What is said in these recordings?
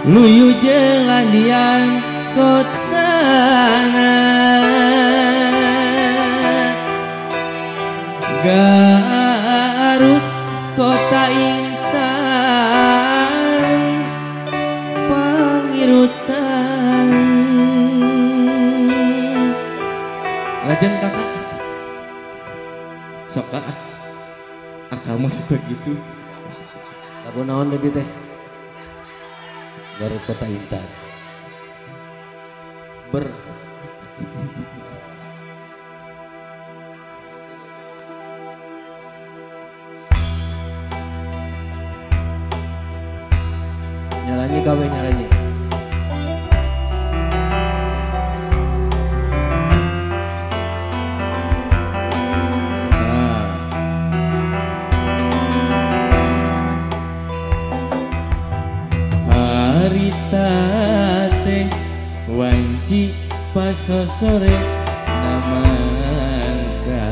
Luyu jeung landian kotana Garut kota intan pangirutan. Lajeng kakak sok kakak akal mah suka gitu. Lagu naon deui teh? Garut kota intan. Ber nyaranyi gawe nyaranyi. Harita teh wanci pasosore namangsa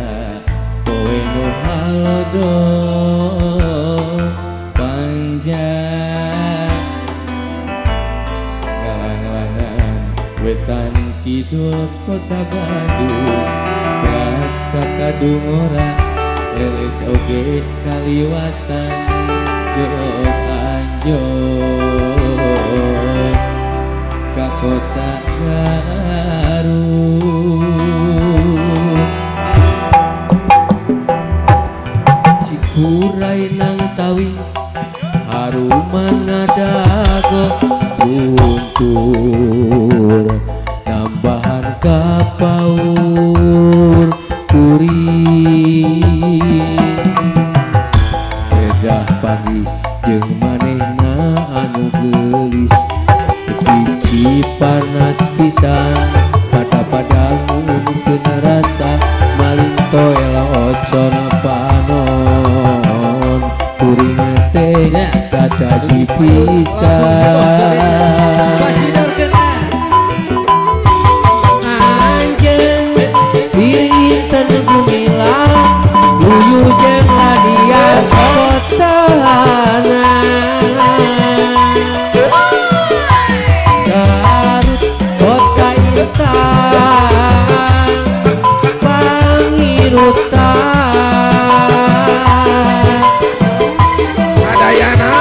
kowe nu halodo panjang galang-langan wetan kidul kota Bandung pras kakadungora leles oge kaliwatan jog anjog ka kota Garut. Cikuray nang tawi haruman ngadago guntur nambahan kapaur kuring edah pagi jeung manehna anu geulis biji panas pisan pada padangun rasa maling toel ocon panon kuring teh kata dipisah anjeun diri inten gumilang luyu jeung ladian kotana Garut kota intan pangirutan sadayana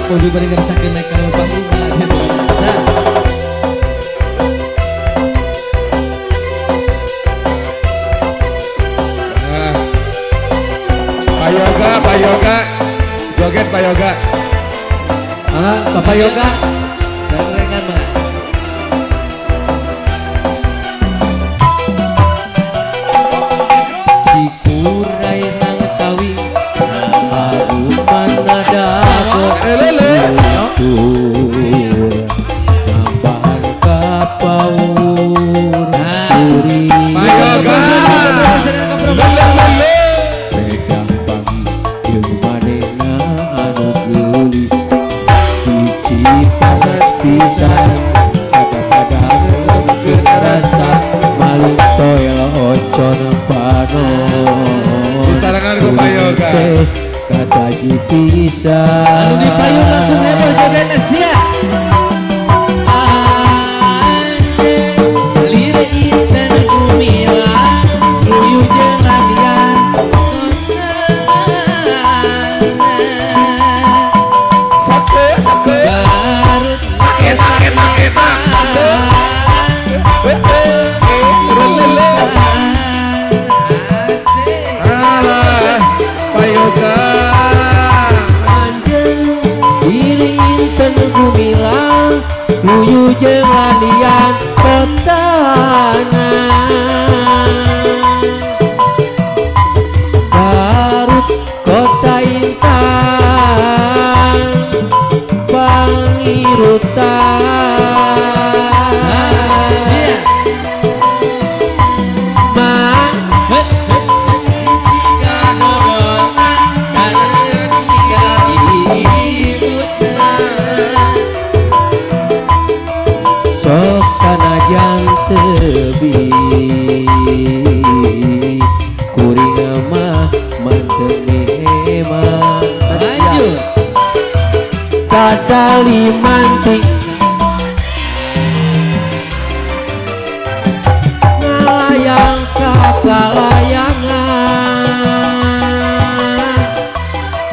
Kudu bari ngersakeun naik ka panggung. Pak Yoga, Pak Yoga, joget Pak Yoga. Ah, Bapak Yoga, saya merengan Pak. Cikuray nang tawi haruman ngadago nambahan kapaur kuring. Pak Yoga, pegang pagi jeung manehna anu geulis biji panas pisan pada-padangun rasa maling toel ocon panon disarangan ku Pak Yoga kata pisan anu di payung langsung heboh jogetna sia. Anjeun lire inten gumilang luyu jeung ladian kotana sake sake Garut enak enak enak sake alah Pak Yoga. Anjeun diri inten gumilang luyu jeung ladian kotana Garut kota intan. Dadali manting ngalayang kakalayangan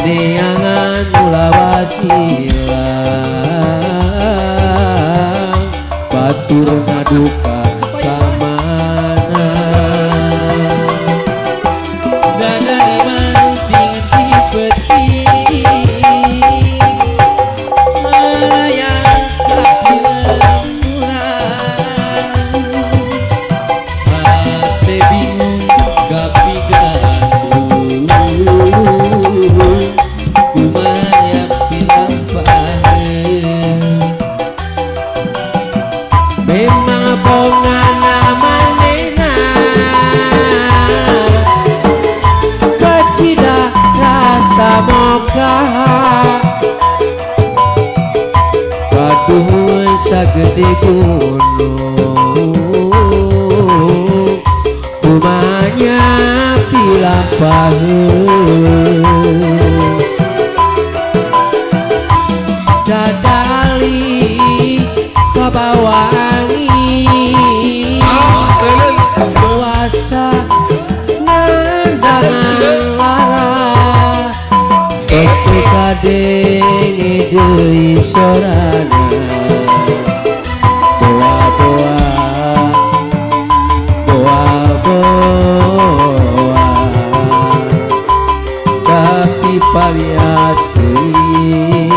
neangan mulawas hilang batur ngaduka samana. Dadali manting ti peuting ngalayang kacilemburan hate bingung kapigandu kumaha pilampaheun. Memang bongana manehna kacida rasa moga kaduhun sagede gunung kumanya pilampaheun. Dadali kabawa angin kuasa nandangan lara teu kadenge deui sorana boa boa boa boa tapi paliat deui.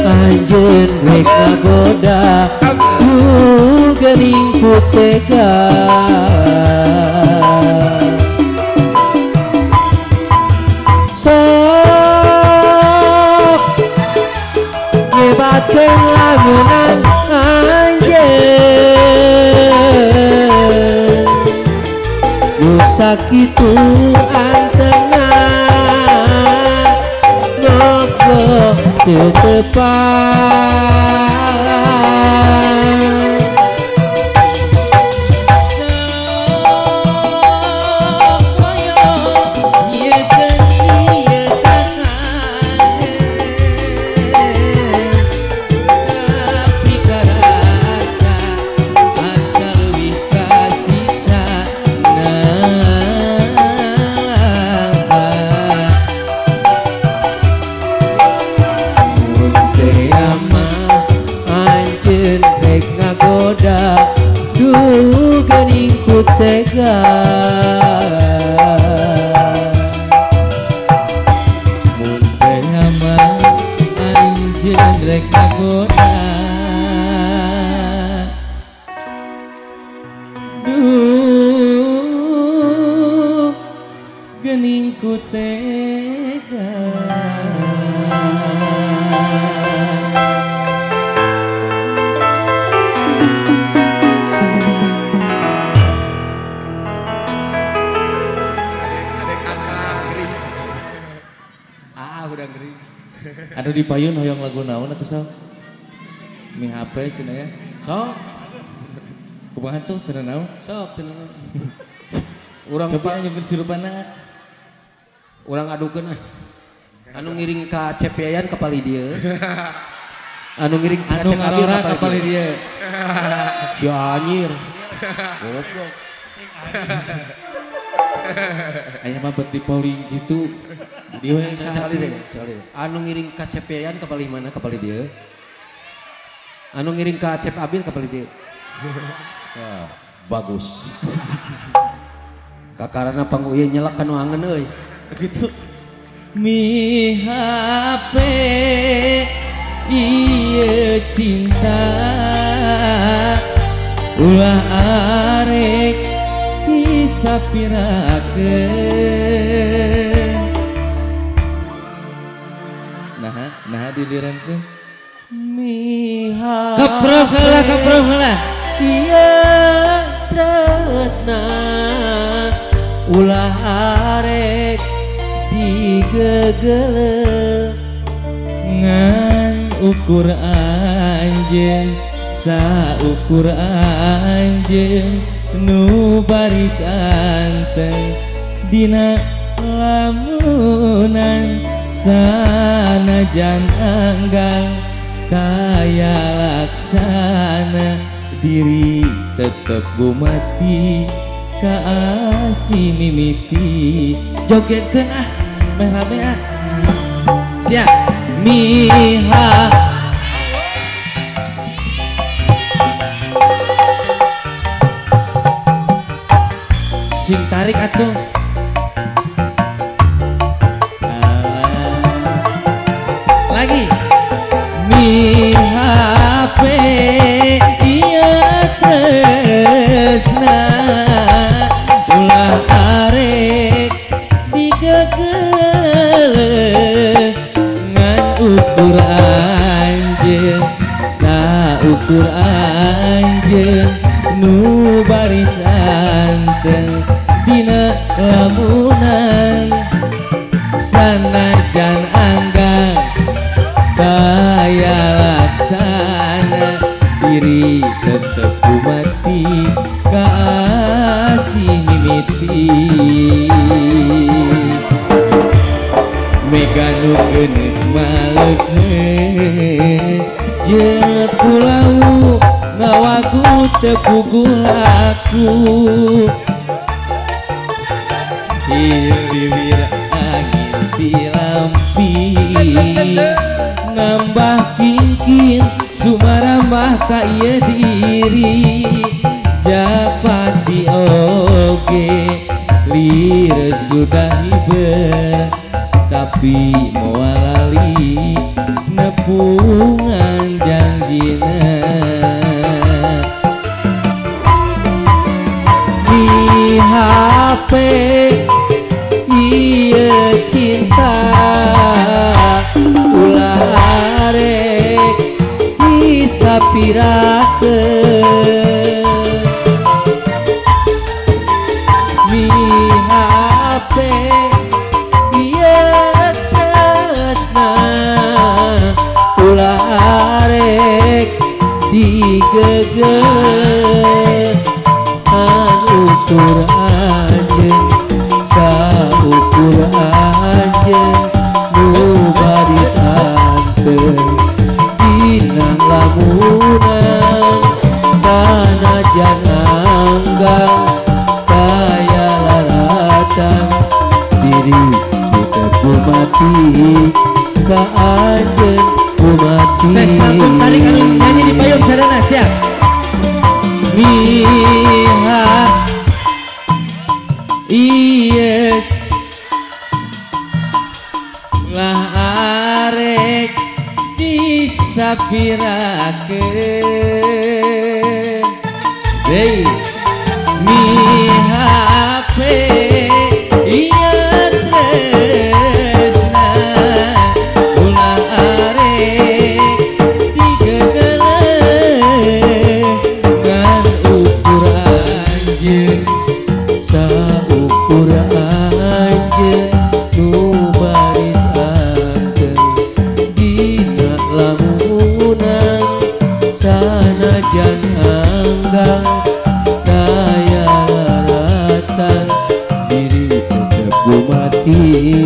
Anjeun rek ngagoda ku geuning ku tega sok nyebatkeun lagunan anjeun nu sakitu antengna ngobrol teu tepat. Duh geuning ku tega mun teh mah anjeun rek ngagoda duh geuning ku tega. Aduh di payun hoyong lagu naon atuh sok? Mi HP cenah ya. Sok. Kumaha tuh teu naon? Sok teu naon. Urang coba nyebut sirupana. Urang adukeun ah. Anu ngiring ka Cep Yayan ka palih dieu. Anu ngiring ka Cep Abil ka palih dieu. Si anjir. Goblok. Aya mah bet di polling gitu. Di we sekali deh, sekali. Anu ngiring ka Cep Yayan ka palih mana ka palih dieu. Anu ngiring ka Cep Abil ka palih dieu. Bagus. Kakarana panguye nyelak kanu angen euy. Gitu. Mi HP ieu cinta ulah arek disapirakeun. Nah, nah diliran teh mi HP keprok heula, keprok heula. Ieu tresna ulah arek digegele ngan ukur anjeun saukur anjeun nu baris anteng dina lamunan sanajan anggang kaya laksana diri tetep gumati kaasi mimiti. Jogetkeun ah meh rame ah. Siap miha sing tarik atuh. Lagi mi HP iya tresna ulah arek digegele ngan ukur anjeun saukur anjeun nu baris anteng dina lamunan sanajan anggang kaya laksana diri tetep mati kaasih mimiti. Mega nu geuneut maleukne ye pulau ngawaku teu pugulaku hiliwir angin tilampi nambah kingkin sumarambah ka ieu diri japati oge lir sudah hiber tapi moal lali nepungan janjina. Di HP ieu cinta ulah arek disapirakeun mi HP ieu tresna ulah arek digegel ukur anjeun saukur anjeun nu baris anteng dina lamunan sanajan anggang kaya laratan diri tetep mati ka anjeun mati. Tes sanggup tarik anu nyanyi di payung sadana siap. Miha ieu lah arek disapirakeun deui mi HP ieu tresna ulah arek digegele ngan ukur anjeun saukur anjeun nu baris anteng dina lamunan sanajan anggang kaya laratan diri tetep mati.